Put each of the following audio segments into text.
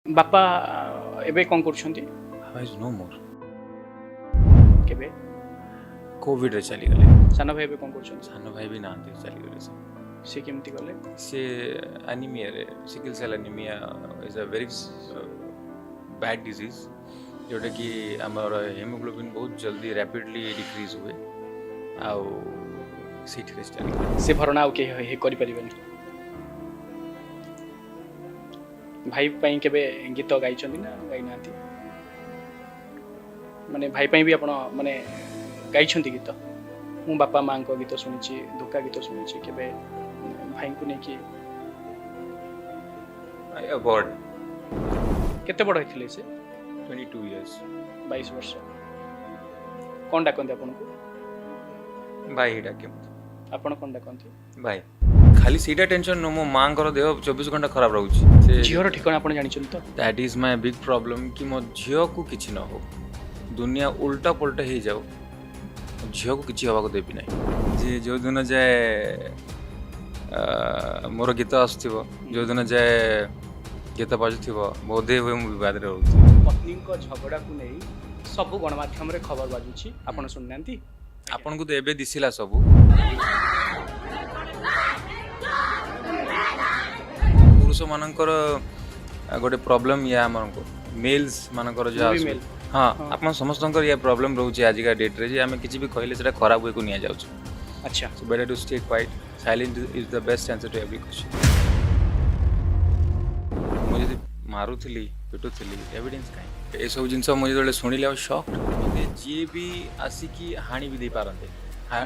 ବାପା ଏବେ କ'ଣ କରୁଛନ୍ତି? ବାବା is no ମୋର। କେବେ? କୋଭିଡ଼ରେ ଚାଲିଗଲେ। ସାନ ଭାଇ ଏବେ କ'ଣ କରୁଛନ୍ତି? ସାନ ଭାଇ ବି ନାହାନ୍ତି, ଚାଲିଗଲେ ସେ। ସେ କେମିତି ଗଲେ? ସେ ଆନିମିଆରେ, sickle cell anemia is a very bad disease, ଯେଉଁଟାକି ଆମର ହିମୋଗ୍ଲୋବିନ୍ ବହୁତ ଜଲ୍ଦି ରାପିଡ଼ଲି ଡିକ୍ରିଜ୍ ହୁଏ ଆଉ ସେଇଥିରେ ସେ ଚାଲିଗଲେ। ସେ ଭରଣା ଆଉ କେହି କରିପାରିବେନି। ଭାଇ ପାଇଁ କେବେ ଗୀତ ଗାଇଛନ୍ତି ନା ଗାଇନାହାନ୍ତି? ମାନେ ଭାଇ ପାଇଁ ବି ଆପଣ ମାନେ ଗାଇଛନ୍ତି ଗୀତ? ମୁଁ ବାପା ମାଆଙ୍କ ଗୀତ ଶୁଣିଛି, ଧୋକା ଗୀତ ଶୁଣିଛି। କେବେ ଭାଇଙ୍କୁ ନେଇକି? I avoid. କେତେ ବଡ଼ ହେଇଥିଲେ ସେ? 22 ଇୟର୍ସ। 22 ବର୍ଷ। କ'ଣ ଡାକନ୍ତି ଆପଣଙ୍କୁ? ଭାଇ ହିଁ ଡାକେ ମୋତେ। ଆପଣ କ'ଣ ଡାକନ୍ତି? ଭାଇ। ଖାଲି ସେଇଟା ଟେନସନ୍ ନୁହଁ, ମୋ ମାଆଙ୍କର ଦେହ 24 ଘଣ୍ଟା ଖରାପ ରହୁଛି ସେ। ଝିଅର ଠିକଣା ଆପଣ ଜାଣିଛନ୍ତି ତ? That is my big problem, କି ମୋ ଝିଅକୁ କିଛି ନ ହଉ, ଦୁନିଆ ଉଲ୍ଟା ପଲ୍ଟା ହେଇଯାଉ, ମୋ ଝିଅକୁ କିଛି ହେବାକୁ ଦେବି ନାହିଁ। ଯେ ଯେଉଁଦିନ ଯାଏ ମୋର ଗୀତ ଆସୁଥିବ, ଯେଉଁଦିନ ଯାଏ ଗୀତ ବାଜୁଥିବ, ବୋଧେ ହୁଏ ମୁଁ ବିବାଦରେ ରହୁଥିବି। ପତ୍ନୀଙ୍କ ଝଗଡ଼ାକୁ ନେଇ ସବୁ ଗଣମାଧ୍ୟମରେ ଖବର ବାଜୁଛି, ଆପଣ ଶୁଣିନାହାନ୍ତି? ଆପଣଙ୍କୁ ତ ଏବେ ଦିଶିଲା ସବୁ। ପୁରୁଷମାନଙ୍କର ଗୋଟେ ପ୍ରୋବ୍ଲେମ୍ ଇୟା, ଆମକୁ ମେଲ୍ସ ମାନଙ୍କର ଯାହା ମୁଁ ବି male। ହଁ, ଆପଣ ସମସ୍ତଙ୍କର ଇୟା ପ୍ରୋବ୍ଲେମ୍ ରହୁଛି ଆଜିକା ଡେଟ୍ରେ ଯେ ଆମେ କିଛି ବି କହିଲେ ସେଟା ଖରାପ ୱେକୁ ନିଆଯାଉଛି। So better to stay quiet. Silent is the best answer to every question. ମୁଁ ଯଦି ମାରୁଥିଲି, ପିଟୁଥିଲି, ଏଭିଡେନ୍ସ କାହିଁ? ଏସବୁ ଜିନିଷ ମୁଁ ଯେତେବେଳେ ଶୁଣିଲି ଆଉ ସକ୍। ମୋତେ ଯିଏ ବି ଆସିକି ହାଣି ବି ଦେଇପାରନ୍ତେ,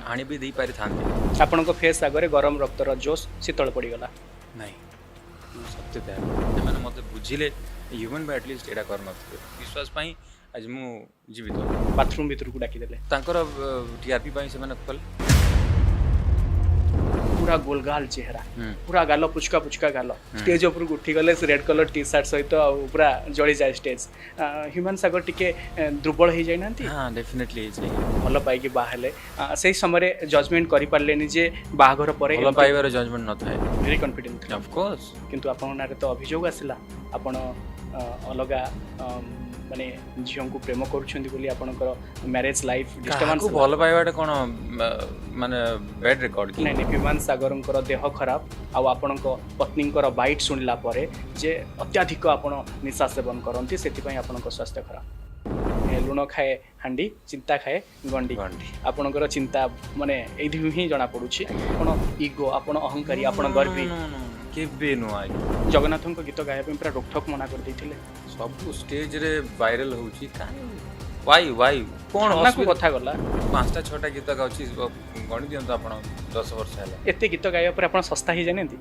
ହାଣି ବି ଦେଇପାରିଥାନ୍ତେ। ଆପଣଙ୍କ ଫେସ୍ ଆଗରେ ଗରମ ରକ୍ତର ଜୋଶ ଶୀତଳ ପଡ଼ିଗଲା? ନାଇଁ, ମୁଁ ସତ୍ୟ ତ୍ୟାଗ। ସେମାନେ ମୋତେ ବୁଝିଲେ ହ୍ୟୁମାନ୍ ବି ଆଟଲିଷ୍ଟ ଏଇଟା କରିନଥିବେ। ବିଶ୍ୱାସ ପାଇଁ ଆଜି ମୁଁ ଜୀବିତ। ବାଥରୁମ୍ ଭିତରକୁ ଡାକିଦେଲେ? ତାଙ୍କର ଟିଆର୍ପି ପାଇଁ ସେମାନେ କଲେ। ପୁରା ଗୋଲଗାଲ ଚେହେରା, ପୁରା ଗାଲ ପୁଚକା ପୁଚକା ଗାଲ, ଷ୍ଟେଜ୍ ଉପରକୁ ଉଠିଗଲେ ସେ ରେଡ୍ କଲର୍ ଟି ସାର୍ଟ ସହିତ ଆଉ ପୁରା ଜଳିଯାଏ ଷ୍ଟେଜ୍। ହ୍ୟୁମାନ ସାଗର ଟିକେ ଦୁର୍ବଳ ହେଇଯାଇନାହାନ୍ତି? ହଁ, ଡେଫିନେଟଲି ହେଇଛି। ଭଲ ପାଇକି ବାହା ହେଲେ, ସେଇ ସମୟରେ ଜଜମେଣ୍ଟ କରିପାରିଲେନି ଯେ ବାହାଘର ପରେ ଭଲ ପାଇବାର ଜଜମେଣ୍ଟ ନଥାଏ। ଭେରି କନଫିଡେଣ୍ଟ ଥିଲା। Of course. କିନ୍ତୁ ଆପଣଙ୍କ ନାଁରେ ତ ଅଭିଯୋଗ ଆସିଲା, ଆପଣ ଅଲଗା ମାନେ ଝିଅଙ୍କୁ ପ୍ରେମ କରୁଛନ୍ତି ବୋଲି ଆପଣଙ୍କର ମ୍ୟାରେଜ୍ ଲାଇଫ୍ ଡିଷ୍ଟର୍ବାନ୍ସ। କାହାକୁ ଭଲ ପାଇବାଟା କ'ଣ ମାନେ ବ୍ୟାଡ୍ ରେକର୍ଡ କି? ନାଇଁ ନାଇଁ, ହ୍ୟୁମାନ ସାଗରଙ୍କର ଦେହ ଖରାପ ଆଉ ଆପଣଙ୍କ ପତ୍ନୀଙ୍କର ବାଇଟ୍ ଶୁଣିଲା ପରେ ଯେ ଅତ୍ୟଧିକ ଆପଣ ନିଶା ସେବନ କରନ୍ତି, ସେଥିପାଇଁ ଆପଣଙ୍କ ସ୍ୱାସ୍ଥ୍ୟ ଖରାପ। ଲୁଣ ଖାଏ ହାଣ୍ଡି, ଚିନ୍ତା ଖାଏ ଗଣ୍ଡି। ଗଣ୍ଡି। ଆପଣଙ୍କର ଚିନ୍ତା ମାନେ ଏଇଥିରୁ ହିଁ ଜଣାପଡ଼ୁଛି ଆପଣ ଇଗୋ, ଆପଣ ଅହଙ୍କାରୀ, ଆପଣ ଗର୍ବୀ। No, no, no, କେବେ ନୁହଁ ଆଜ୍ଞା। ଜଗନ୍ନାଥଙ୍କ ଗୀତ ଗାଇବା ପାଇଁ ପୁରା ରୋକଠୋକ ମନା କରିଦେଇଥିଲେ। ସବୁ ଷ୍ଟେଜରେ ଭାଇରାଲ ହଉଛି, କାହିଁ? ୱାଇ ୱାଇ କ'ଣ ଥାନାକୁ ଅସୁବିଧା? କଥା ଗଲା। 5ଟା 6ଟା ଗୀତ ଗାଉଛି, ଗଣି ଦିଅନ୍ତୁ ଆପଣ, 10 ବର୍ଷ ହେଲା। ଏତେ ଗୀତ ଗାଇବା ପରେ ଆପଣ ଶସ୍ତା ହେଇଯାଇନାହାନ୍ତି?